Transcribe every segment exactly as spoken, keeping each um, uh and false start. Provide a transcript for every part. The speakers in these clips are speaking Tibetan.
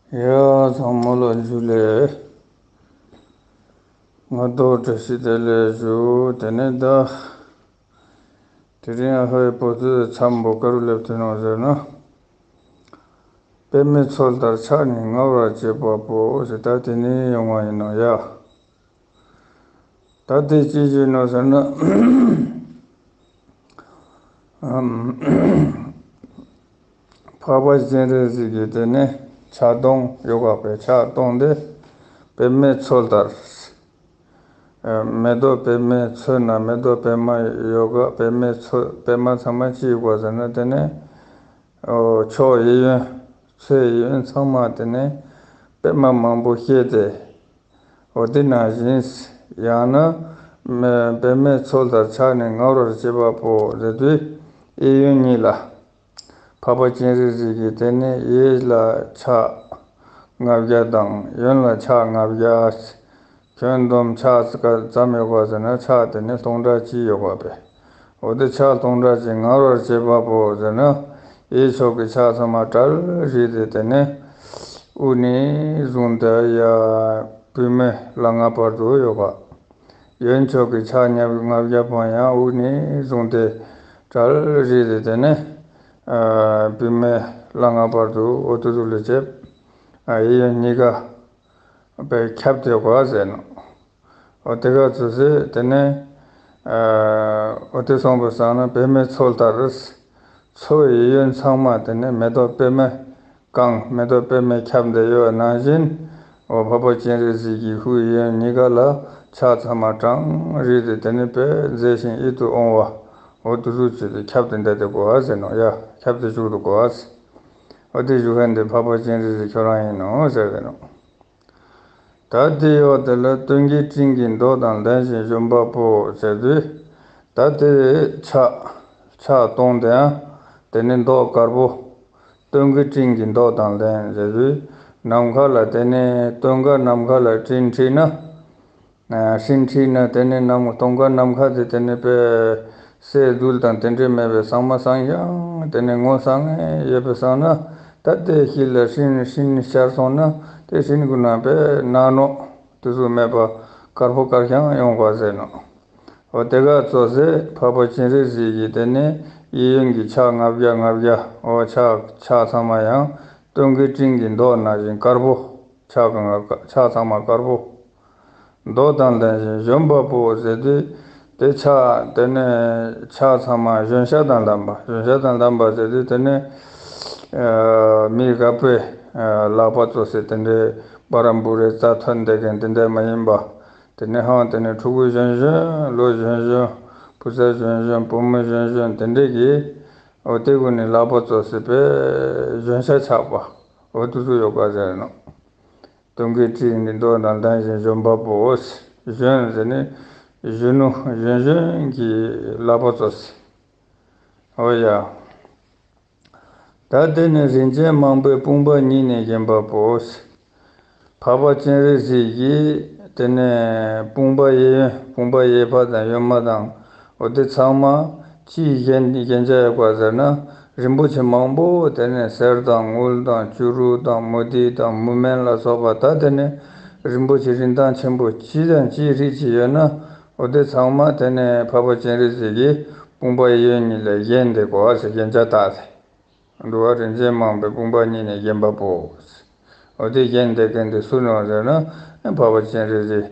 ཡ། ཚང་མ་ལ་འཇུ་ལེ། ང་རྡོ་བཀྲ་ཤིས་བདེ་ལེགས་ཞུ། དེ་ནས་ད། དེ་རིང་ཨ་ཕའི་པོ་ཏི་མཚམས་པོ་ག་རུ་སླེབས་ཐུབ་ནོ་ཟེར་ན། པདྨའི་མཚོ་ལྟར་ཕྱག་ནི་མངའ་བར་བྱེད་པ་པོ་ཟེར། ད་དེ་ནས་ཡོང་བ་ཡིན་ནོ་ཡ། ད་དེ་ཅི་ཞིག་ནོ་ཟེར་ན། ཨམ། འཕགས་པ་སྤྱན་རས་གཟིགས་ཀྱིས་དེ་ནས་ཕྱག་སྟོང་ཡོ་ག་པའི་ཕྱག་སྟོང་དེ་པདྨའི་མཚོ་ལྟར། ཨ། མེ་ཏོག་པདྨའི་མཚོ་ན་མེ་ཏོག་པདྨ་ཡོ་ག། པདྨའི་མཚོ། པདྨ་ཚང་མ་ཅི་ཡོད་པ་ཟེར་ན། དེ་ནས། ཨོ། ཕྱོགས་གཡས་གཡོན། མཚོའི་གཡས་གཡོན་ཚང་མ་དེ་ནས་པདྨ་མང་པོ་བཞད་དེ། འོ་དེ་ནང་བཞིན། ཡང་ན། མེ། པདྨའི་མཚོ་ལྟར་ཕྱག་ནི་མངའ་བར་བྱེད་པ་པོ་ཟེར་དུས། གཡས་གཡོན་གཉིས་ལ། འཕགས་པ་སྤྱན་རས་གཟིགས་ཀྱིས་དེ་ནས་གཡས་ལ་ཕྱག་ལྔ་བརྒྱ་དང་། གཡོན་ལ་ཕྱག་ལྔ་བརྒྱ། ཁྱོན་བསྡོམས་ཕྱག་ཙམ་ཡོད་པ་ཟེར་ན། ཕྱག་དེ་ནས་སྟོང་ཕྲག་གཅིག་ཡོད་པ་པས། འོ་དེ་ཕྱག་སྟོང་ཕྲག་གཅིག་མངའ་བར་བྱེད་པ་པོ་ཟེར་ན། གཡས་ཕྱོགས་ཀྱི་ཕྱག་ཚང་མ་གྲལ་རིས་ཏེ་དེ་ནས་དབུ་ནས་བཟུང་སྟེ། ཡ། བུད་མེད་ལྷ་ལྔ་བར་དུ་ཡོད་པ། གཡོན་ཕྱོགས་ཀྱི་ཕྱག་ལྔ་བརྒྱ་པོ་ཡང་དབུ་ནས་བཟུང་སྟེ་གྲལ་རིས་ཏེ་དེ་ནས། ཨ། བུད་མེད་ལྷ་ལྔ་བར་དུ་འོ་དེ་ཚོ་ལ་བྱེད། ཨ། གཡས་གཡོན་གཉིས་ཀ་པས་ཁྱབ་སྟེ་གོ་ཟེར་ནོ། འོ་དེ་ག་ཚོད་ཟེར། དེ་ནས། ཨ། འོ་དེ་སོང་པ་སང་ན་པདྨའི་མཚོ་ལྟར། མཚོ་གཡས་གཡོན་ཚང་མ་དེ་ནས་མེ་ཏོག་པདྨས་གང་། མེ་ཏོག་པདྨས་ཁྱབ་སྟེ་ཡོད་པ་ནང་བཞིན། འོ་འཕགས་པ་སྤྱན་རས་གཟིགས་ཀྱི་དབུ་གཡས་གཡོན་གཉིས་ཀ་ལ་ཕྱག་ཚང་མ་གྲལ་རིས་ཏེ་དེ་ནས་པས་མཛེས་ཤིང་ཡིད་དུ་འོང་བ། འོ་དེ་ཚོ་ཅིག་ཏུ་ཁྱབ་སྟེ་བསྡད་དེ་གོ་ཟེར་ནོ་ཡ། ཁྱབ་སྟེ་བཞུགས་འདུག་གོ་ཟེར། འོ་དེ་བཞུགས་མཁན་དེ་འཕགས་པ་སྤྱན་རས་གཟིགས་ཁྱོད་རང་ཡིན་ནོ་ཟེར་གི་ནོ། ད་དེ་ཡོད་དེ་ལ་སྟོན་ཀའི་སྤྲིན་གྱི་མདོག་དང་ལྡན་ཞིང་བཞོན་པ་པོ་ཟེར་དུས། ད་དེ་ཕྱག་ཕྱག་སྟོང་དེའང་དེ་ནི་མདོག་དཀར་པོ། སྟོན་ཀའི་སྤྲིན་གྱི་མདོག་དང་ལྡན་ཟེར་དུས། ནམ་མཁའ་ལ་དེ་ནི་སྟོན་ཀ་ནམ་མཁའ་ལ་སྤྲིན་འཁྲིགས་ན། ཨ། སྤྲིན་འཁྲིགས་ན་དེ་ནི་ནམ། སྟོན་ཀ་ནམ་མཁའ་དེ་དེ་ནི་པས་སེར་རྡུལ་དང་དེ་འདྲ་མེད་པའི་སང་མ་སང་ཡང་དེ་ནི་སྔོ་སང་ངེ་ཡོད་པའི་སང་ན། ད་དེ་ཞིག་ལ་སྤྲིན་སྤྲིན་ཤར་སོང་ན། དེ་སྤྲིན་གྱི་ནང་པས་ནག་ནོག་དེ་ཚོ་མེད་པ་དཀར་པོ་དཀར་ཤང་ཡོང་བ་ཟེར་ནོ། འོ་དེ་ག་ཚོད་ཟེར། འཕགས་པ་སྤྱན་རས་གཟིགས་ཀྱིས་དེ་ནས་གཡས་གཡོན་གྱི་ཕྱག་ལྔ་བརྒྱ་ལྔ་བརྒྱ། འོ་ཕྱག་ཕྱག་ཚང་མ་ཡང་སྟོན་ཀའི་སྤྲིན་གྱི་མདོག་ནང་བཞིན་དཀར་པོ། ཕྱག་གང་ག་ཕྱག་ཚང་མ་དཀར་པོ། མདོག་དང་ལྡན་ཞིང་བཞོན་པ་པོ་ཟེར་དུས། དེ་ཕྱག་དེ་ནས་ཕྱག་ཚང་མ་བཞོན་ཤ་དང་ལྡན་པ། བཞོན་ཤ་དང་ལྡན་པ་ཟེར་དུས་དེ་ནས། ཨ། མི་ག་པོའི། ཨ། ལག་པ་ཙོགས་སེ་དེ་འདྲའི་པ་རམ་བུ་རའི་རྩ་ཐོན་བསྡད་མཁན་དེ་འདྲ་མ་ཡིན་པ། དེ་ནས་ཧང་དེ་ནས་ཕྲུ་གུ་གཞོན་གཞོན། ལོ་གཞོན་གཞོན། བུ་ཚ་གཞོན་གཞོན། བུ་མོ་གཞོན་གཞོན་དེ་འདྲས་ཀྱིས། འོ་དེ་ཀུན་ནས་ལག་པ་ཙོགས་སེ་པས་བཞོན་ཤ་ཆགས་པ། འོ་དེ་ཚོ་ཡོད་ག་ཟེར་ནོ། སྟོན་ཀའི་སྤྲིན་གྱི་མདོག་དང་ལྡན་ཞིང་བཞོན་པ་པོ། བཞོན་ཟེར་ནི་གཞོན་ནུ་གཞོན་གཞོན་གྱི་ལག་པ་ཙོགས་སེ། འོ་ཡ། ད་དེ་ནི་རིན་ཆེན་མང་པོའི་དཔུང་པ་གཉིས་ནས་བརྒྱན་པ་པོ། འཕགས་པ་སྤྱན་རས་གཟིགས་ཀྱིས་དེ་ནས་དཔུང་པ་གཡས་གཡོན། དཔུང་པ་གཡས་པ་དང་གཡོན་མ་དང་། འོ་དེ་ཚང་མ་ཅིའི་རྒྱན་རྒྱན་ཆ་ཡོད་པ་ཟེར་ན། རིན་པོ་ཆེ་མང་པོ་དེ་ནས་གསེར་དང་དངུལ་དང་བྱུ་རུ་དང་མུ་ཏིག་དང་མུ་མེན་ལ་སོགས་པ། ད་དེ་ནས་རིན་པོ་ཆེ་རིན་ཐང་ཆེན་པོ་ཅི་དང་ཅིའི་རིགས་ཅིག་ཡོད་ན། འོ་དེ་ཚང་མ་དེ་ནས་འཕགས་པ་སྤྱན་རས་གཟིགས་ཀྱིས་དཔུང་པ་གཡས་གཡོན་གཉིས་ལ་བརྒྱན་ཏེ་གོ་ཟེར། རྒྱན་ཆ་བཏགས་ཏེ། འདུལ་བ་རིན་ཆེན་མང་པོའི་དཔུང་པ་གཉིས་ནས་བརྒྱན་པ་པོ། འོ་དེ་བརྒྱན་ཏེ་བརྒྱན་ཏེ་སུ་ནོ་ཟེར་ན། འཕགས་པ་སྤྱན་རས་གཟིགས་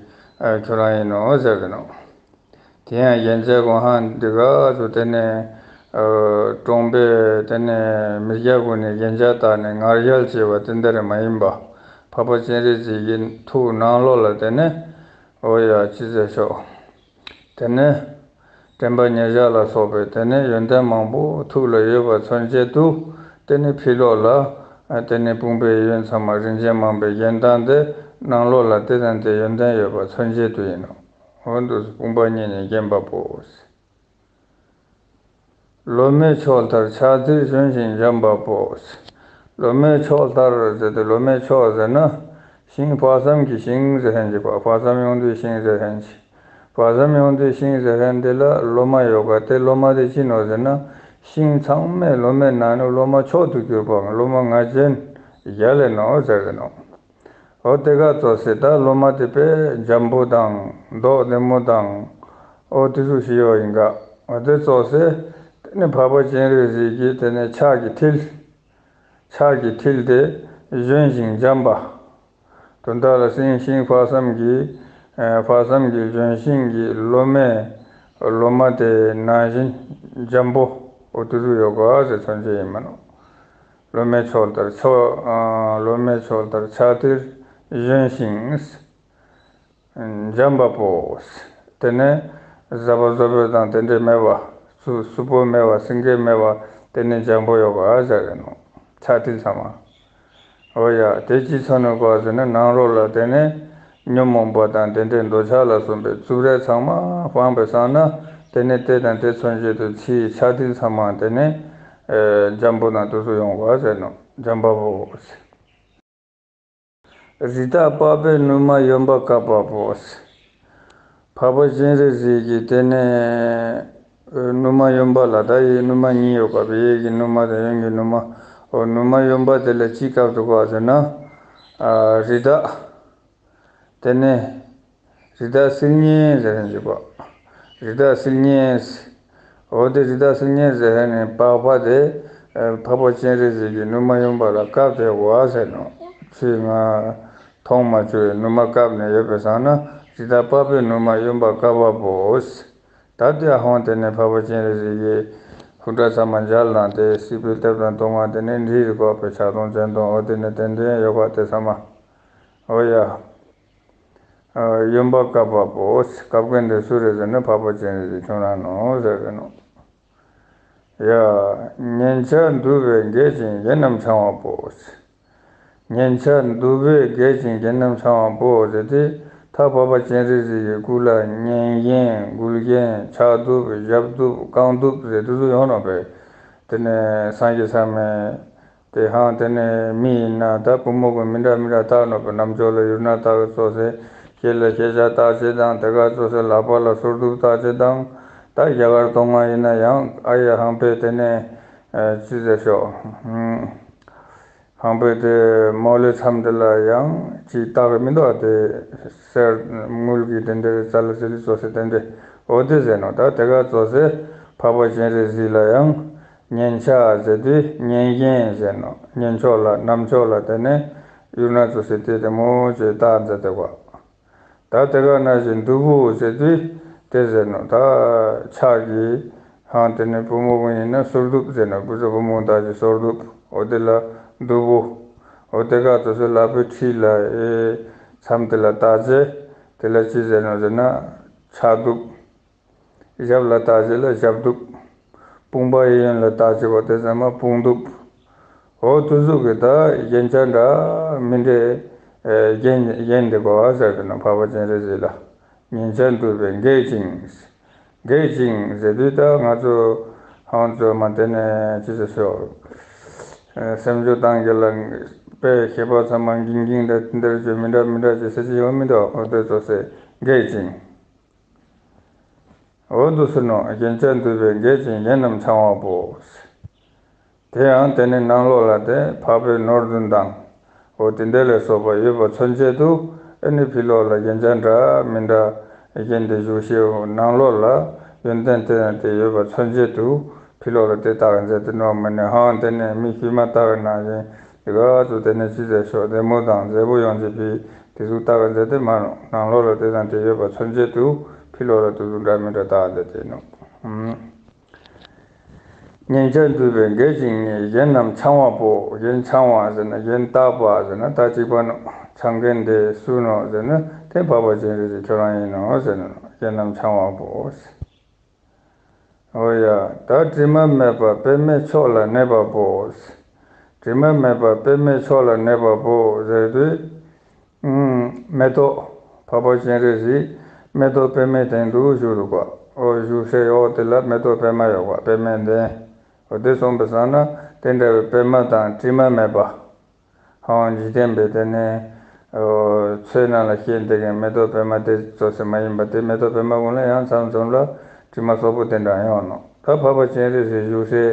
ཁྱོད་རང་ཡིན་ནོ་ཟེར་གི་ནོ། དེ་ཡང་རྒྱན་ཆ་གོང་ཧང་འདི་ག་ཚོ་དེ་ནས། ཨ། གྲོང་པའི་དེ་ནས་མི་སྐྱ་ཀུན་ནས་རྒྱན་ཆ་བཏགས་ནས་ངར་རྒྱལ་བྱེད་པ་དེ་འདྲ་རེ་མ་ཡིན་པ། འཕགས་པ་སྤྱན་རས་གཟིགས་ཀྱི་ཐུགས་ནང་ལོགས་ལ་དེ་ནས། འོ་ཡ། ཅི་ཟེར་ཤོག་དེ་ནས་དྲན་པ་ཉེར་བཞག་ལ་སོགས་པའི་དེ་ནས་ཡོན་ཏན་མང་པོ་ཐུགས་ལ་ཡོད་པ་མཚོན་བྱེད་དུ། དེ་ནས་ཕྱི་ལོགས་ལ། ཨ། དེ་ནས་དཔུང་པའི་གཡས་གཡོན་ཚང་མ་རིན་ཆེན་མང་པོས་བརྒྱན་བཏང་སྟེ། ནང་ལོགས་ལ་དེ་དང་དེ་ཡོན་ཏན་ཡོད་པ་མཚོན་བྱེད་དུ་ཡིན་ནོ། འོ་འདུག་སེ་དཔུང་པ་གཉིས་ནས་བརྒྱན་པ་པོ། ལོ་མའི་ཕྱོགས་མཐར་ཕྱག་མཐིལ་བཞོན་ཞིང་འཇམ་པ་པོ། ལོ་མའི་ཕྱོགས་མཐར་ཟེར་ཏེ། ལོ་མའི་ཕྱོགས་ཟེར་ན། ཤིང་། དཔག་བསམ་གྱི་ཤིང་ཟེར་མཁན་ཅིག་པ། དཔག་བསམ་ཡོང་དུས་ཤིང་ཟེར་མཁན་ཅིག་དཔག་བསམ་ཡོང་དུས་ཤིང་ཟེར་མཁན་དེ་ལ་ལོ་མ་ཡོད་ག་དེ་ལོ་མ་དེ་ཅི་ནོ་ཟེར་ན། ཤིང་ཚང་མས་ལོ་མའི་ནང་ནས་ལོ་མ་མཆོག་ཏུ་གྱུར་པའམ། ལོ་མ་ང་རྒྱལ། ཞལ་ལས་ནོ་ཟེར་གི་ནོ། འོ་དེ་ག་ཙོགས་སེ་ད་སློབ་མ་དེ་དཔེ་འཇམ་པོ་དང་མདོག་བདེ་མོ་དང་། འོ་དེ་ཚོ་ཞིག་ཡོད་ཡིན་ག། འོ་དེ་ཙོགས་སེ་དེ་ནས་འཕགས་པ་སྤྱན་རས་གཟིགས་ཀྱིས་དེ་ནས་ཕྱག་གི་མཐིལ། ཕྱག་གི་མཐིལ་དེ་བཞོན་ཞིང་འཇམ་པ། དོན་དག་ལ་སེང་ཤིང་དཔག་བསམ་གྱི། ཨ། དཔག་བསམ་གྱི་ལྗོན་ཤིང་གི་ལོ་མའི། ལོ་མ་དེ་ནང་བཞིན་འཇམ་པོ། འོ་དེ་ཚོ་ཡོད་ག་ཟེར་མཚོན་བྱེད་ཡིན་མ་ནོ། ལོ་མའི་མཆོག་ལྟར་མཆོག་ཨ། ལོ་མའི་མཆོག་ལྟར་ཕྱག་མཐིལ་བཞོན་ཞིང་འཇམ་པ་པོ། དེ་ནས་གཟའ་པ་བཟོ་བོ་དང་དེ་འདྲས་མེད་པ། སུ་སུ་པོ་མེད་པ། སེང་གེ་མེད་པ། དེ་ནས་འཇམ་པོ་ཡོད་ག་ཟེར་གི་ནོ། ཕྱག་མཐིལ་ཚང་མ། འོ་ཡ། དེ་ཅི་ཚོ་ནོ་ག་ཟེར་ན་ནང་ལོགས་ལ་དེ་ནས་ཉོན་མོངས་པ་དང་དེ་འདྲའི་འདོད་ཆགས་ལ་སོགས་པའི་རྩུབ་རེག་ཚང་མ་སྤངས་པའི་སང་ན། དེ་ནས་དེ་དང་དེ་མཚོན་བྱེད་དུ་ཕྱིའི་ཕྱག་མཐིལ་ཚང་མ་དེ་ནས། ཨེ། འཇམ་པོ་དང་དུ་སུ་ཡོང་བ་ཟེར་ནོ། འཇམ་པ་པོ་ཟེར། རི་དྭགས་པགས་པའི་ནུ་མ་གཡོན་པ་བཀབ་པ་པོ་ཟེར། འཕགས་པ་སྤྱན་རས་གཟིགས་ཀྱིས་དེ་ནས་ནུ་མ་གཡོན་པ་ལ། ད་ཡི་ནུ་མ་གཉིས་ཡོད་པ་བས། གཡས་ཀྱི་ནུ་མ་དང་གཡོན་གྱི་ནུ་མ། འོ་ནུ་མ་གཡོན་པ་དེ་ལ་ཅི་བཀབ་འདུག་ག་ཟེར་ན། ཨ། རི་དྭགས། དེ་ནས་རི་དྭགས་སིལ་སྙན་ཟེར་མཁན་ཅིག་པ། རི་དྭགས་སིལ་སྙན། འོ་དེ་རི་དྭགས་སིལ་སྙན་ཟེར་མཁན་ནི་པགས་པ་དེ། ཨ། འཕགས་པ་སྤྱན་རས་གཟིགས་ཀྱིས་ནུ་མ་གཡོན་པ་ལ་བཀབ་བསྡད་ཡོད་ཟེར་ནོ། ཆུས་ང་མཐོང་མ་བཅུག་པའི་ནུ་མ་བཀབ་ནས་ཡོད་པའི་སང་ན་རི་དྭགས་པགས་པའི་ནུ་མ་གཡོན་པ་བཀབ་པ་པོ་ཟེར། ད་དེ་ཧོན་དེ་ནས་འཕགས་པ་སྤྱན་རས་གཟིགས་ཀྱིས་ཧུ་དྲ་ཚང་མ་མཇལ་ལ་དེ་སྲིད་པའི་ལྟེབ་དང་སྟོང་བ་དེ་ནས་འདྲིས་རིག་པ་པའི་ཕྱག་སྟོང་སྤྱན་སྟོང་། འོ་དེ་ནས་དེ་འདྲའི་ཡོད་པ་དེ་ཚང་མ། འོ་ཡ། ཨ། གཡོན་པ་བཀབ་པ་པོ་ཟེར། བཀབ་མཁན་དེ་སུ་རེད་ཟེར་ན་འཕགས་པ་སྤྱན་རས་གཟིགས་ཁྱོད་རང་ནོ་ཟེར་གི་ནོ། ཡ། སྙན་ཆ་འདུ་བས་འགེལ་ཅིང་གཞན་རྣམས་འཆང་བ་པོ་ཟེར། སྙན་ཆ་འདུ་བས་འགེལ་ཅིང་གཞན་རྣམས་འཆང་བ་པོ་ཟེར་དེ། ད་འཕགས་པ་སྤྱན་རས་གཟིགས་ཀྱི་སྐུ་ལ་སྙན་གཞན་མགུལ་གཞན་ཕྱག་གདུབ་ཞབས་གདུབ་རྐང་གདུབ་ཟེར་དེ་ཚོ་ཡོང་ནོ་བས། དེ་ནས་སངས་རྒྱས་ཚང་མས། དེ་ཧང་དེ་ནས་མི་ཡིན་ན་ད་བུ་མོ་གི་མི་འདྲ་མི་འདྲ་བཏགས་ནོ་བས། རྣམ་ཅོག་ལ་གཡུ་སྣ་བཏགས་ཀྱི་ཙོགས་ཟེར། ཤེལ་ལ་ཤེལ་བྱ་བཏགས་བྱེད་དང་། དེ་ག་ཙོགས་ཟེར་ལག་པ་ལ་སོར་གདུབ་བཏགས་བྱེད་དང་། ད་རྒྱ་གར་གདོང་ང་ཡིན་ན་ཡང་ཨ་ཡ་ཧང་པེ་དེ་ནས། ཨ། ཅི་ཟེར་ཤོག་ཧང་པེ་དེ་མོ་ལེ་མཚམས་དེ་ལ་ཡང་ཅི་བཏགས་ཀྱི་མི་འདུག་ཨ། དེ་གསེར་དངུལ་གྱི་དེ་འདྲའི་ཙ་ལ་ཙི་ལི་ཙོགས་ཟེར་དེ་འདྲའི། འོ་དེ་ཟེར་ནོ། ད་དེ་ག་ཙོགས་ཟེར་འཕགས་པ་སྤྱན་རས་གཟིགས་ལ་ཡང་། སྙན་ཆ་ཟེར་དུས་སྙན་གཞན་ཟེར་ནོ། སྙན་ཕྱོགས་ལ་རྣམ་ཕྱོགས་ལ་དེ་ནས་གཡུ་སྣ་ཙོགས་ཟེར་དེ་དེ་མོ་ཅིག་བཏགས་མཛད་དེ་བ། ད་དེ་ག་ནང་བཞིན་གདུ་བུ་ཟེར་དུས་དེ་ཟེར་ནོ། ད་ཕྱག་གི་ཧང་དེ་ནས་བུ་མོ་གུན་ཡིན་ན་སོར་གདུབ་ཟེར་ནོ། བུ་ཚ་བུ་མོ་ད་ཅི་སོར་གདུབ། འོ་དེ་ལ་གདུ་བུ། འོ་དེ་ག་ཙོགས་ཟེར་ལག་པའི་འཁྲིས་ལ་ཨེ་མཚམས་དེ་ལ་བཏགས་བྱས་དེ་ལ་ཅི་ཟེར་ནོ་ཟེར་ན་ཕྱག་གདུབ། ཞབས་ལ་བཏགས་བྱས་ལ་ཞབས་གདུབ། དཔུང་པ་གཡས་གཡོན་ལ་བཏགས་བྱས་པ་དེ་ཚང་མ་དཔུང་གདུབ། འོ་དེ་ཚོ་གི་ད་རྒྱན་ཆ་འདྲ་མི་འདྲའི་ཨེ་རྒྱན་རྒྱན་དེ་གོ་བ་ཟེར་གི་ན་འཕགས་པ་སྤྱན་རས་གཟིགས་ལ། སྙན་ཆ་འདུ་བས་འགེགས་ཅིང་། འགེགས་ཅིང་ཟེར་དུས་ད་ང་ཚོ་ཧང་ཚོ་མ་དེ་ནས་ཅི་ཟེར་ཤོག་ཨེ་སེམས་ཅན་ཐམས་ཅད་ལ་དཔེ་ཤེས་པ་ཚང་མ་འགེངས་འགེངས་འདྲ་འདིར་བརྗོད་མི་འདྲ་མི་འདྲ་ཅི་ཟེར་ཅི་ཡོང་མི་འདུག་འོ་དེ་ཚོ་ཟེར་འགེགས་ཅིང་། འོ་འདུག་ཟེར་ནོ། རྒྱན་ཆ་འདུ་བས་འགེགས་ཅིང་གཞན་རྣམས་འཆང་བ་པོ། དེ་ཡང་དེ་ནི་ནང་ལོགས་ལ་དེ་འཕགས་པའི་ནོར་བདུན་དང་། འོ་དེ་འདྲ་ལ་སོགས་པ་ཡོད་པ་མཚོན་བྱེད་དུ་ཨ་ནི་ཕྱི་ལོགས་ལ་རྒྱན་ཆ་འདྲ་མི་འདྲ་རྒྱན་དེ་བཞུགས་ཤེས། ནང་ལོགས་ལ་ཡོན་ཏན་དེ་དང་དེ་ཡོད་པ་མཚོན་བྱེད་དུ་ཕྱི་ལོགས་ལ་དེ་བཏགས་མཛད་དེ་ནོ། མ་ནི་ཧང་དེ་ནི་མི་ཤུལ་མ་བཏགས་ནང་བཞིན། དེ་ག་ཚོད་དེ་ནས་ཅི་ཟེར་ཤོག་བདེ་མོ་དང་མཛེས་པོ་ཡོང་ཅེས་པའི་དེ་ཟུག་བཏགས་མཛད་དེ་མ་རུང་། ནང་ལོགས་ལ་དེ་དང་དེ་ཡོད་པ་མཚོན་བྱེད་དུ་ཕྱི་ལོགས་ལ་དེ་ཟུག་འདྲ་མི་འདྲ་བཏགས་མཛད་དེ་ནོ། སྙན་ཆ་འདུ་བས་འགེགས་ཅིང་གཞན་རྣམས་འཆང་བ་པོ། གཞན་འཆང་བ་ཟེར་ན་གཞན་བཏགས་པ་ཟེར་ན་ད་གཅིག་པ་ནོ། འཆང་མཁན་དེ་སུ་ནོ་ཟེར་ན་དེ་འཕགས་པ་སྤྱན་རས་གཟིགས་ཁྱོད་རང་ཡིན་ནོ་ཟེར་ནོ། གཞན་རྣམས་འཆང་བ་པོ། འོ་ཡ། ད་དྲི་མ་མེད་པ་པདྨའི་མཆོག་ལ་གནས་པ་པོ། དྲི་མ་མེད་པ་པདྨའི་མཆོག་ལ་གནས་པ་པོ་ཟེར་དུས། ཨུམ། མེ་ཏོག་འཕགས་པ་སྤྱན་རས་གཟིགས་མེ་ཏོག་པདྨའི་སྟེང་དུ་བཞུགས་འདུག་པ། འོ་བཞུགས་སའི་འོག་དེ་ལ་མེ་ཏོག་པདྨ་ཡོད་པ། པདྨའི་གདན། འོ་དེ་སོང་པའི་སང་ན་དེ་འདྲ་བའི་པདྨ་དང་དྲི་མ་མེད་པ། ཧང་འཇིག་རྟེན་པའི་དེ་ནས། ཨོ། མཚོའི་ནང་ལ་སྐྱེས་བསྡད་མཁན་མེ་ཏོག་པདྨ་དེ་ཙོགས་སེ་མ་ཡིན་པ་དེ། མེ་ཏོག་པདྨ་ཀུན་ལ་ཡང་མཚམས་མཚམས་ལ་དྲི་མ་སོག་པོ་དེ་འདྲ་ཡོང་ནོ། ད་འཕགས་པ་སྤྱན་རས་གཟིགས་བཞུགས་སའི་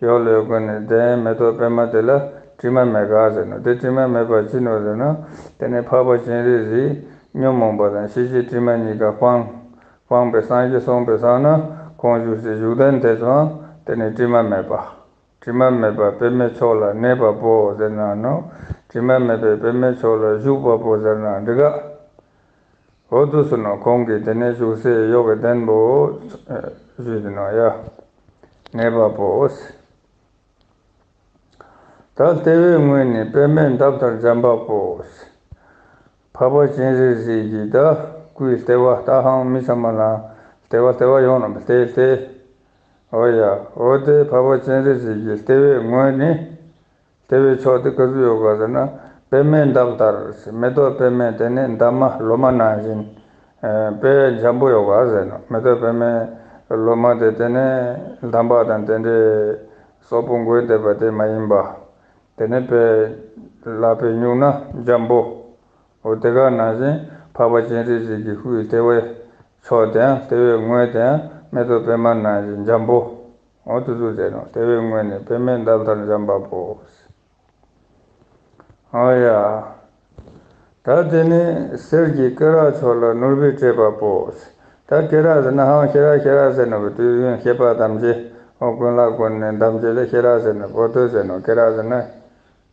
ཡོག་ལ་ཡོད་མཁན་ནི་དེ་མེ་ཏོག་པདྨ་དེ་ལ་ དྲི་མ་མེད་པ་ཟེར་ནོ། དེ་དྲི་མ་མེད་པ་ཅི་ནོ་ཟེར་ན། དེ་ནས་འཕགས་པ་སྤྱན་རས་གཟིགས་ཉོན་མོངས་པ་དང་ཤེས་བྱའི་དྲི་མ་གཉིས་ཀ་སྤངས། སྤངས་པའི་སངས་རྒྱས་སོང་པའི་སང་ན་ཁོང་བཞུགས་སའི་བཞུགས་གདན་དེ་ཚོའང་དེ་ནས་དྲི་མ་མེད་པ། དྲི་མ་མེད་པ་པདྨའི་མཆོག་ལ་གནས་པ་པོ་ཟེར་ན་ནོ། དྲི་མ་མེད་པའི་པདྨའི་མཆོག་ལ་བཞུགས་པ་པོ་ཟེར་ན་འགྲིག་ག་འོ་དུ་སུ་ནོ། ཁོང་གིས་དེ་ནས་བཞུགས་སའི་ཡོ་གའི་གདན་པོ་ཞུས་ཏེ་ནོ་ཡ། གནས་པ་པོ། ད་ལྟེ་བའི་ངོས་ནས་པདྨའི་འདབ་ལྟར་འཇམ་པ་པོ། འཕགས་པ་སྤྱན་རས་གཟིགས་ཀྱི་ད་སྐུའི་ལྟེ་བ། ད་ཧང་མི་ཚང་མ་ལ་ལྟེ་བ་ལྟེ་བ་ཡོང་ནོ་ལྟེ་ལྟེ། འོ་ཡ། འོ་དེ་འཕགས་པ་སྤྱན་རས་གཟིགས་ཀྱི་ལྟེ་བའི་ངོས་ནས། ལྟེ་བའི་ཕྱོགས་དེ་ག་ཚོད་ཡོད་ག་ཟེར་ན། པདྨའི་འདབ་ལྟར། མེ་ཏོག་པདྨའི་དེ་ནས་འདབ་མ་ལོ་མ་ནང་བཞིན། ཨ། དཔེ་འཇམ་པོ་ཡོད་ག་ཟེར་ནོ། མེ་ཏོག་པདྨའི་ལོ་མ་དེ་དེ་ནས་འདམ་བག་དང་དེ་འདྲའི་སོག་པོ་འགོས་བསྡད་པ་དེ་མ་ཡིན་པ། དེ་ནས་དཔེ་ལག་པས་བསྣུན་ན་འཇམ་པོ། འོ་དེ་ག་ནང་བཞིན་འཕགས་པ་སྤྱན་རས་གཟིགས་ཀྱི་སྐུའི་ལྟེ་བའི་ཕྱོགས་དེའང་ལྟེ་བའི་ངོས་དེའང་མེ་ཏོག་པདྨ་ནང་བཞིན་འཇམ་པོ། འོ་དེ་ཚོ་མཛད་ནོ། ལྟེ་བའི་ངོས་ནས་པདྨའི་འདབ་ལྟར་འཇམ་པ་པོ། འོ་ཡ། ད་དེ་ནས་གསེར་གྱི་སྐེ་རགས་མཆོག་ལ་ནོར་བུས་སྤྲས་པ་པོ། ད་སྐེ་རགས་ཟེར་ན་ཧང་ཤེས་རབ་ཤེས་རབ་ཟེར་ནོ། བོད་དུས་ཡུན་ཤེས་པ་ཐམས་ཅད་འོ་ཀུན་ལ་ཀུན་ནས་ཐམས་ཅད་ལ་ཤེས་རབ་ཟེར་ནོ། བོ་དོ་ཟེར་ནོ། སྐེ་རགས་ཟེར་ན།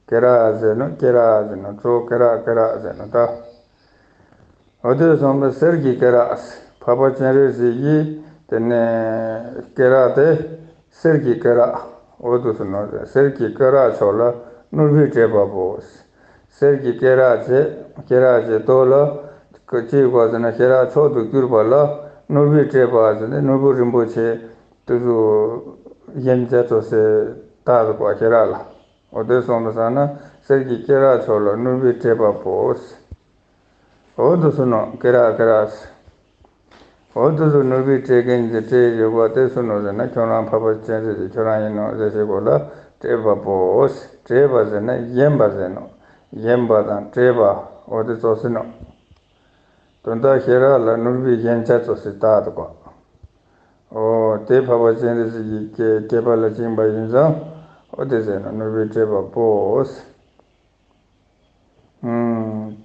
སྐེ་རགས་ཟེར་ནོ། སྐེ་རགས་ཟེར་ནོ། གཙོ་སྐེ་རགས་སྐེ་རགས་ཟེར་ནོ་ད། འོ་དེ་སོང་པའི་གསེར་གྱི་སྐེ་རགས། འཕགས་པ་སྤྱན་རས་གཟིགས་ཀྱི་དེ་ནས་སྐེ་རགས་དེ་གསེར་གྱི་སྐེ་རགས། འོ་དེ་སོང་ནོ། གསེར་གྱི་སྐེ་རགས་མཆོག་ལ་ནོར་བུས་སྤྲས་པ་པོ། གསེར་གྱི་སྐེ་རགས་བྱས། སྐེ་རགས་བྱས་ཏོ་ལ་ཅི་གོ་ཟེར་ན་ཤེས་རབ་མཆོག་ཏུ་གྱུར་པ་ལ་ནོར་བུས་སྤྲས་པ་ཟེར་ནས་ནོར་བུ་རིན་པོ་ཆེ་དེ་ཚོ་ཡན་ཆད་ཚོ་ཟེར་ད་གོ་ཤེས་རབ་ལ། འོ་དེ་སོང་པ་སང་ན་གསེར་གྱི་སྐེ་རགས་མཆོག་ལ་ནོར་བུས་སྤྲས་པ་པོ། འོ་དེ་སོང་ནོ། སྐེ་རགས་སྐེ་རགས། འོ་དེ་ཚོ་ནོར་བུས་སྤྲས་མཁན་གྱི་སྤྲས་ཡོད་པ་དེ་སུ་ནོ་ཟེར་ན་ཁྱོད་རང་འཕགས་པ་སྤྱན་རས་གཟིགས་ཁྱོད་རང་ཡིན་ནོ་ཟེར་ཞིག་གོ་ལ་སྤྲས་པ་པོ། སྤྲས་པ་ཟེར་ན་ཡན་པ་ཟེར་ནོ། ཡན་པ་དང་སྤྲས་པ། འོ་དེ་ཚོ་སུ་ནོ། དོན་དག་ཤེས་རབ་ལ་ནོར་བུའི་ཡན་ཆད་ཚོ་ཟེར་ད་དུ་གོ། འོ་དེ་འཕགས་པ་སྤྱན་རས་གཟིགས་ཀྱི་སྐེ་སྐེད་པ་ལ་བཅིངས་པ་ཡིན་ཙང་འོ་དེ་ཟེར་ནོ། ནོར་བུས་སྤྲས་པ་པོ།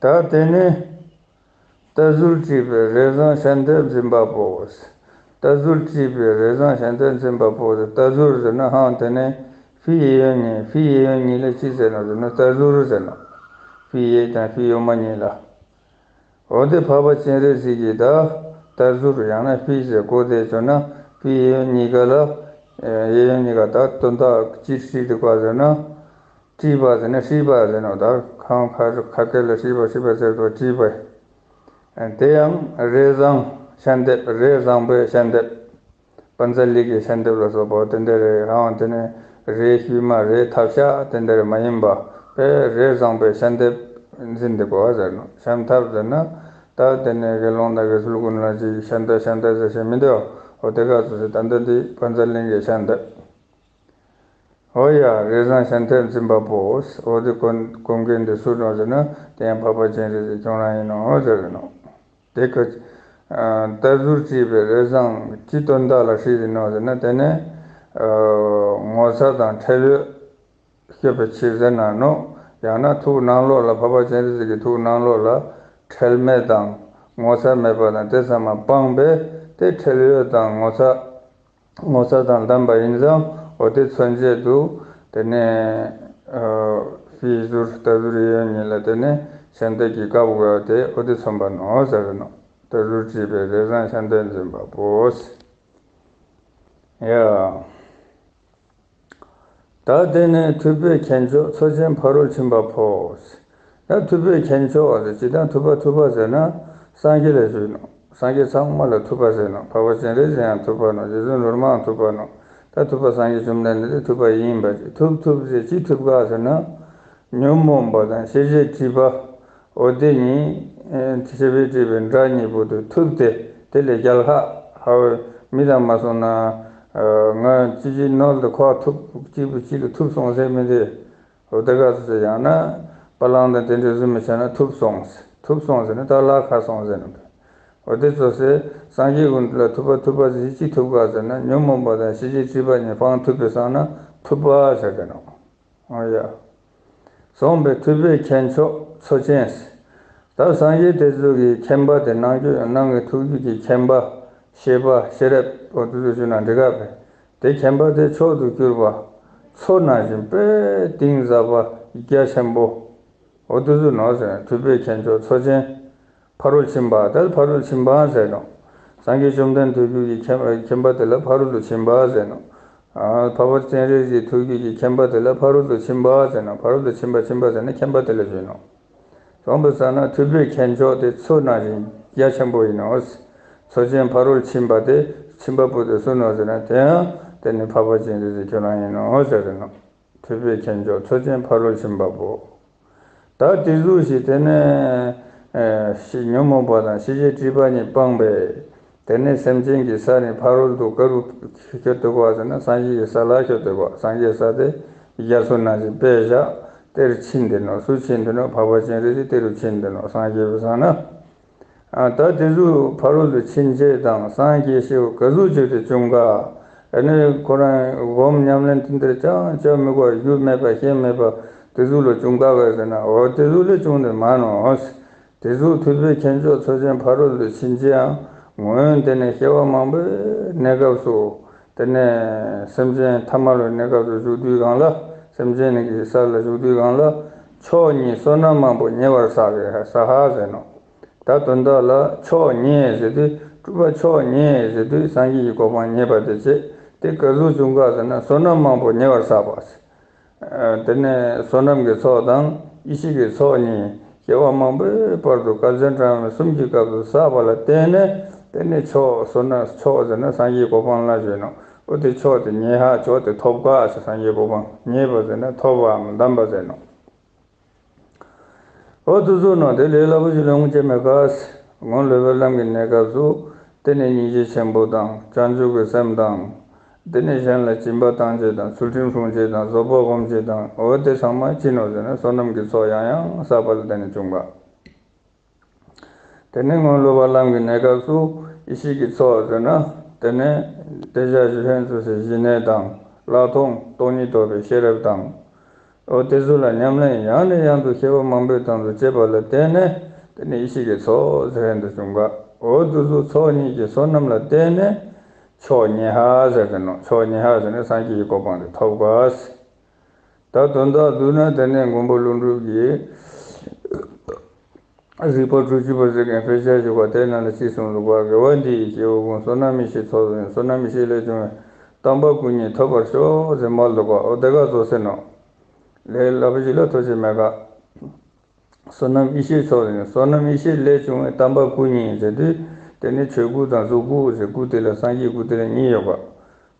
ད་དེ་ནས་རྟ་ཟུར་བྲིས་པའི་རས་བཟང་ཤམ་ཐབས་འཛིན་པ་པོ། རྟ་ཟུར་བྲིས་པའི་རས་བཟང་ཤམ་ཐབས་འཛིན་པ་པོ། རྟ་ཟུར་ཟེར་ན་ཧང་དེ་ནས་ཕི་གཡས་གཡོན་གཉིས། ཕི་གཡས་གཡོན་གཉིས་ལ་ཅི་ཟེར་ནོ་ཟེར་ན་རྟ་ཟུར་ཟེར་ནོ། ཕི་གཡས་དང་ཕི་གཡོན་མ་གཉིས་ལ། འོ་དེ་འཕགས་པ་སྤྱན་རས་གཟིགས་ཀྱི་ད་རྟ་ཟུར་ཡང་ན་ཕི་ཟེར་གོ་དེ་བྱོས་ན་ཕི་གཡས་གཡོན་གཉིས་ཀ་ལ། གཡས་གཡོན་གཉིས་ཀ་ད་དོན་དག་ཅི་བྲིས་འདུག་ག་ཟེར་ན། བྲིས་པ་ཟེར་ན་བྲིས་པ་ཟེར་ནོ། ད་ཁང་ཁ་ཁ་སྐད་ལ་བྲིས་པ་བྲིས་པ་ཟེར་དུས་བྲིས་པ། དེ་ཡང་རས་བཟང་ཤམ་ཐབས། རས་བཟང་པོའི་ཤམ་ཐབས། བཛྲ་ལི་གའི་ཤམ་ཐབས་ལ་སོགས་པ་དེ་འདྲ་རེད། ཧང་དེ་ནས་རས་ཤུལ་མ་རས་ཐབས་ཤ་དེ་འདྲ་རེད་མ་ཡིན་པ་དཔེ་རས་བཟང་པོའི་ཤམ་ཐབས་འཛིན་འདུག་ག་ཟེར་ནོ། ཤམ་ཐབས་ཟེར་ན་ད་དེ་ནས་དགེ་སློང་དག་གི་ཚུལ་ཀུན་ལ་ཅིག་ཤམ་ཐབས་ཤམ་ཐབས་ཟེར་བྱེད་མི་འདུག་འོ་དེ་ག་ཚོད་ཟེར་ད་འདི་འདི་བཛྲ་ལི་གའི་ཤམ་ཐབས། འོ་ཡ། རས་བཟང་ཤམ་ཐབས་འཛིན་པ་པོ། འོ་དེ་གོན་གོན་མཁན་དེ་སུ་ནོ་ཟེར་ན་དེ་ཡང་འཕགས་པ་སྤྱན་རས་གཟིགས་ཁྱོད་རང་ཡིན་ནོ་ཟེར་ནོ། དེ་ཁ། རྟ་ཟུར་བྲིས་པའི་རས་བཟང་ཅི་དོན་དག་ལ་བྲིས་ཏེ་ནོ་ཟེར་ན་དེ་ནས། ངོ་ཚ་དང་ཁྲེལ་ཡོད་སྐྱོབ་པའི་ཕྱིར་ཟེར་ན་ནོ། ཡང་ན་ཐུགས་ནང་ལོགས་ལ་འཕགས་པ་སྤྱན་རས་གཟིགས་ཀྱི་ཐུགས་ནང་ལོགས་ལ་ཁྲེལ་མེད་དང་ངོ་ཚ་མེད་པ་དང་དེ་ཚང་མ་སྤངས་པས་དེ་ཁྲེལ་ཡོད་དང་ངོ་ཚ། ངོ་ཚ་དང་ལྡན་པ་ཡིན་ཙང་འོ་དེ་མཚོན་བྱེད་དུ་དེ་ནས་ཕི་ཟུར་རྟ་ཟུར་གཡས་གཡོན་གཉིས་ལ་དེ་ནས་ཤམ་ཐབས་ཀྱི་བཀབ་དགོས་པ་དེ་འོ་དེ་མཚོན་པ་ནོ་ཟེར་ནོ། རྟ་ཟུར་བྲིས་པའི་རས་བཟང་ཤམ་ཐབས་འཛིན་པ་པོ། ཡ། ད་དེ་ནས་ཐུབ་པའི་མཁྱེན་མཆོག་མཚོ་ཆེན་ཕ་རོལ་ཕྱིན་པ་པོ། ད་ཐུབ་པའི་མཁྱེན་མཆོག་ཟེར་ཅི་དང་ཐུབ་པ་ཐུབ་པ་ཟེར་ན་སངས་རྒྱས་ལ་ཞུས་ནོ། སངས་རྒྱས་ཚང་མ་ལ་ཐུབ་པ་ཟེར་ནོ། འཕགས་པ་སྤྱན་རས་གཟིགས་ཡང་ཐུབ་པ་ནོ། རྗེ་བཙུན་སྒྲོལ་མའང་ཐུབ་པ་ནོ། ད་ཐུབ་པ་སངས་རྒྱས་བཅོམ་ལྡན་འདས་དེ་ཐུབ་པ་ཡིན་པ་ཅིག་ཐུབ་ཐུབ་ཟེར་ཅི་ཐུབ་ག་ཟེར་ན། ཉོན་མོངས་པ་དང་ཤེས་བྱའི་སྒྲིབ་པ། འོ་དེ་གཉིས། ཨེ། ཤེས་བྱའི་སྒྲིབ་པའི་དགྲ་གཉིས་པོ་དེ་ཐུབ་སྟེ་དེ་ལས་རྒྱལ་ལྷག་ཧ་བའི་མི་དང་མ་སོང་ན། ཨ། ང་ཅི་ཅི་ནོར་དུ་ཁོ་ཐུབ་གཅིག་པུ་གཅིག་ལ་ཐུབ་སོང་ཟེར་མི་དེ། འོ་དེ་ག་ཚོད་ཡང་ན་པ་ལང་དང་དེ་འདྲའི་བཟོ་མི་བྱས་ན་ཐུབ་སོང་། ཐུབ་སོང་ཟེར་ན་ད་ལྷག་ཁ་སོང་ཟེར་ནོ། འོ་དེ་ཚོ་ཟེར་སངས་རྒྱས་ཀུན་ལ་ཐུབ་པ་ཐུབ་པ་ཟེར་ཅི་ཐུབ་ག་ཟེར་ན་ཉོན་མོངས་པ་དང་ཤེས་བྱའི་སྒྲིབ་པ་གཉིས་སྤང་ཐུབ་པའི་སང་ན་ཐུབ་པ་ཟེར་གི་ནོ། འོ་ཡ། གསུངས་པའི་ཐུབ་པའི་མཁྱེན་མཆོག་མཚོ་ཆེན། ད་སངས་རྒྱས་དེ་ཚོ་གི་མཁྱེན་པ་དེ་ནང་རྒྱུད་ནང་གི་ཐུགས་རྒྱུད་ཀྱི་མཁྱེན་པ། ཤེས་པ། ཤེས་རབ། འོ་དེ་ཚོ་ཞུ་ན་འགྲིག་ག་བས། དེ་མཁྱེན་པ་དེ་མཆོག་ཏུ་གྱུར་པ། མཚོ་ནང་བཞིན་དཔེ་གཏིང་ཟབ་པ་རྒྱ་ཆེན་པོ། འོ་དེ་ཚོ་ནོ་ཟེར་ན་ཐུབ་པའི་མཁྱེན་མཆོག་མཚོ་ཆེན། ཕ་རོལ་ཕྱིན་པ་དེ་ཕ་རོལ་ཕྱིན་པ་ཟེར་ནོ། སངས་རྒྱས་བཅོམ་ལྡན་འདས་ཐུགས་རྒྱུད་ཀྱི་མཁྱེན་མཁྱེན་པ་དེ་ལ་ཕ་རོལ་ཏུ་ཕྱིན་པ་ཟེར་ནོ། ཨ་འཕགས་པ་སྤྱན་རས་གཟིགས་ཐུགས་རྒྱུད་ཀྱི་མཁྱེན་པ་དེ་ལ་ཕ་རོལ་ཏུ་ཕྱིན་པ་ཟེར་ནོ། ཕ་རོལ་ཏུ་ཕྱིན་པ་ཕྱིན་པ་ཟེར་ན་མཁྱེན་པ་དེ་ལ་ཞུ་ནོ། གསུངས་པའི་ས་ན་ཐུབ་པའི་མཁྱེན་མཆོག་དེ་མཚོ་ནང་བཞིན་རྒྱ་ཆེན་པོ་ཡིན་ནོ། མཚོ་ཆེན་ཕ་རོལ་ཕྱིན་པ་དེ་ཕྱིན་པ་པོ་དེ་སུ་ནོ་ཟེར་ན་དེ་ཡང་དེ་ནི་འཕགས་པ་སྤྱན་རས་གཟིགས་ཁྱོད་རང་ཡིན་ནོ་ཟེར་ནོ། ཐུབ་པའི་མཁྱེན་མཆོག་མཚོ་ཆེན་ཕ་རོལ་ཕྱིན་པ་པོ། ད་དེ་ཟུག་ཞིག་དེ་ནས་ཨེ་ཤི་ཉོན་མོངས་པ་དང་ཤེས་བྱའི་སྒྲིབ་པ་གཉིས་སྤངས་པས། དེ་ནས་སེམས་ཅན་གྱི་ས་ནི་ཕ་རོལ་ཏུ་ག་རུ་ཁྱོད་འདུག་པ་ཟེར་ན་སངས་རྒྱས་ཀྱི་ས་ལ་ཁྱོད་འདུག་པ། སངས་རྒྱས་ས་དེ་རྒྱ་མཚོ་ནང་བཞིན་དཔེ་བཞག་དེར་ཕྱིན་ཏེ་ནོ། སུ་ཕྱིན་ཏེ་ནོ། འཕགས་པ་སྤྱན་རས་གཟིགས་དེ་རུ་ཕྱིན་ཏེ་ནོ། སངས་རྒྱས་པའི་ས་ན། ཨ་ད་དེ་ཚོ་ཕ་རོལ་ཏུ་ཕྱིན་བྱེད་དང་སངས་རྒྱས་ཞེས་ག་ཟུག་བརྗོད་དེ་བྱུང་ག་ཨ་ནི་ཁོ་རང་སྒོམ་ཉམས་ལེན་དེ་འདྲ་ཅང་བྱ་མི་དགོས། རྒྱུ་མེད་པ་ཞེན་མེད་པ་དེ་ཚོ་ལ་བྱུང་ག་བས་ཟེར་ན། འོ་དེ་ཚོ་ལས་བྱུང་ནི་མ་ནོ། དེ་ཚོ་ཐུབ་པའི་མཁྱེན་མཆོག་མཚོ་ཆེན་ཕ་རོལ་ཏུ་ཕྱིན་བྱེད་ཡང་སྔོན་དེ་ནས་སྐྱེ་བ་མང་པོའི་གནས་སྐབས་སུ། དེ་ནས་སེམས་ཅན་ཐ་མལ་པའི་གནས་སྐབས་སུ་བཞུགས་དུས་སྒང་ལ། སེམས་ཅན་གྱི་ས་ལ་བཞུགས་དུས་སྒང་ལ། མཆོག་བརྙེས་བསོད་ནམས་མང་པོ་ཉེ་བར་བསགས་པས་ས་ཧ་ཟེར་ནོ། ད་དོན་དག་ལ་མཆོག་བརྙེས་ཟེར་དུས་སྤྲུལ་པ་མཆོག་བརྙེས་ཟེར་དུས་སངས་རྒྱས་ཀྱི་གོ་འཕང་བརྙེས་པ་དེ་བྱས། དེ་ག་ཟུག་བྱུང་ག་ཟེར་ན་བསོད་ནམས་མང་པོ་ཉེ་བར་བསགས་པ། ཨ་དེ་ནས་བསོད་ནམས་ཀྱི་ཚོགས་དང་ཡེ་ཤེས་ཀྱི་ཚོགས་གཉིས་སྐྱེ་བ་མང་པོའི་བར་དུ་དཀའ་སྤྱད་གྲངས་མེད་གསུམ་གྱི་སྐབས་སུ་བསགས་པ་ལ་བརྟེན་ནས། དེ་ནས་མཆོག་བསོད་ནམས་མཆོག་ཟེར་ན་སངས་རྒྱས་གོ་འཕང་ལ་བརྗོད་ནོ། འོ་དེ་མཆོག་དེ་བརྙེས་ཧ། མཆོག་དེ་ཐོབ་ག་ཟེར། སངས་རྒྱས་གོ་འཕང་བརྙེས་པ་ཟེར་ན་ཐོབ་པའམ་བདམས་པ་ཟེར་ནོ། འོ་དེ་ཚོ་ནང་དེ་ལས་སླ་པོ་ཞིག་ལ་ངུ་ཅེས་མེད་ག་སྔོན་ལོག་པའི་ལམ་གྱི་གནས་སྐབས་སུ། དེ་ནས་སྙིང་རྗེ་ཆེན་པོ་དང་བྱང་ཆུབ་ཀྱི་སེམས་དང་། དེ་ནས་གཞན་ལ་སྦྱིན་པ་བཏང་བྱེད་དང་ཚུལ་ཁྲིམས་སྲུང་བྱེད་དང་བཟོད་པ་སྒོམ་བྱེད་དང་། འོ་དེ་ཚང་མ་ཅི་ནོ་ཟེར་ན་བསོད་ནམས་ཀྱི་ཚོགས་ཡང་ཡང་བསགས་པ་ལ་བརྟེན་ནས་བྱུང་བ། དེ་ནས་སྔོན་ལོག་པ་ལམ་གྱི་གནས་སྐབས་སུ་ཡེ་ཤེས་ཀྱི་ཚོགས་ཟེར་ན། དེ་ནས་དེ་བཞག་ཞི་ལྷོད་འཚོ་སའི་ཞི་གནས་དང་ལྷག་མཐོང་སྟོང་ཉིད་རྟོགས་པའི་ཤེས་རབ་དང་། འོ་དེ་ཚོ་ལ་ཉམས་ལེན་ཡང་ནས་ཡང་དུ་བྱེད་པ་མང་པོའི་དོན་དུ་བྱེད་པ་ལ་བརྟེན་ནས། དེ་ནས་ཡེ་ཤེས་ཀྱི་ཚོགས་ཟེར་དུ་བྱུང་བ། འོ་དེ་ཚོ་ཚོགས་གཉིས་ཀྱི་བསོད་ནམས་ལ་བརྟེན་ནས་མཆོག་བརྙེས་ཧ་ཟེར་དེ་ནོ། མཆོག་བརྙེས་ཧ་ཟེར་ནས་སངས་རྒྱས་ཀྱི་གོ་འཕང་དེ་ཐོབ་ག་ད་དོན་དག་བསྡུ་ན་དེ་ནས་མགོན་པོ་ཀླུ་སྒྲུབ་ཀྱིས། གཟིགས་པ་དྲུག་ཅུ་པ་ཟེར་མཁན་དཔེ་ཆ་ཞིག་པ་དེ་ནང་ལ་ཅི་གསུངས་འདུག་པ། དགེ་བ་འདི་ཡིས་སྐྱེ་བོ་ཀུན། བསོད་ནམས་ཡེ་ཤེས་ཚོགས་སུ། བསོད་ནམས་ཡེ་ཤེས་ལས་བྱུང་བའི། དམ་པ་སྐུ་གཉིས་ཐོབ་པར་ཤོག་ཟེར་མ་འདུག་པ། འོ་དེ་ག་བཟོ་ཟེར་ནོ། ལས་སླ་པོ་ཞིག་ལ་ཐུགས་རྗེ་མེད་ག་བསོད་ནམས་ཡེ་ཤེས་ཚོགས་སུ། བསོད་ནམས་ཡེ་ཤེས་ལས་བྱུང་བའི་དམ་པ་སྐུ་གཉིས་ཟེར་དུས། དེ་ནི་ཆོས་སྐུ་དང་གཟུགས་སྐུ་ཟེར། སྐུ་དེ་ལ་སངས་རྒྱས་སྐུ་དེ་ལ་གཉིས་ཡོད་པ།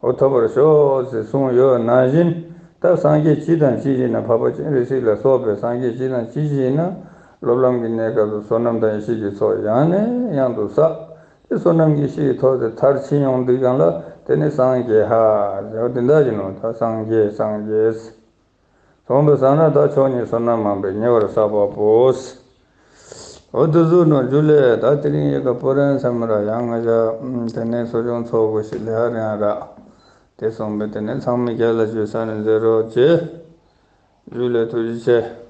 འོ་ཐོབ་པར་ཤོག་ཅེས་གསུངས་ཡོད་ནང་བཞིན། ད་སངས་རྒྱས་སྤྱི་དང་སྤྱི་བཞིན་ན། འཕགས་པ་སྤྱན་རས་གཟིགས་ལ་སོགས་པའི་སངས་རྒྱས་སྤྱི་དང་སྤྱི་བཞིན་ན། སློབ་ལམ་གྱི་གནས་སྐབས་སུ་བསོད་ནམས་དང་ཡེ་ཤེས་ཀྱི་ཚོགས་ཡང་ནས་ཡང་དུ་བསགས། དེ་བསོད་ནམས་ཀྱི་ཡེ་ཤེས་ཀྱི་ཚོགས་དེ་མཐར་ཕྱིན་ཡོང་དུས་སྒང་ལ། དེ་ནི་སངས་རྒྱས་ཧ་ཟེར་བ་དེ་འདྲ་ཞིག་ནོ། ད་སངས་རྒྱས་སངས་རྒྱས། གསུངས་པའི་ས་ན་ད་མཆོག་བརྙེས་བསོད་ནམས་མང་པོས་ཉེ་བར་བསགས་པ་པོ། འོ་དེ་ཚོ་ནང་རྒྱུད་ལས། ད་དེ་རིང་ཡི་གེ་པོ་རན་ས་མི་ར་ཡང་ང་ཞ་དེ་ནས་གསོ་སྦྱོང་ཚོགས་དགོས་ཤིག་ལས་ཧ་རེ་ཡང་ར། དེ་གསུངས་པས་དེ་ནས་ཚང་མས་རྒྱ་ལ་བརྗོད་ས་ནས་མཛད་རོགས་བྱེད། རྒྱུད་ལས། ཐུགས་རྗེ་ཆེ།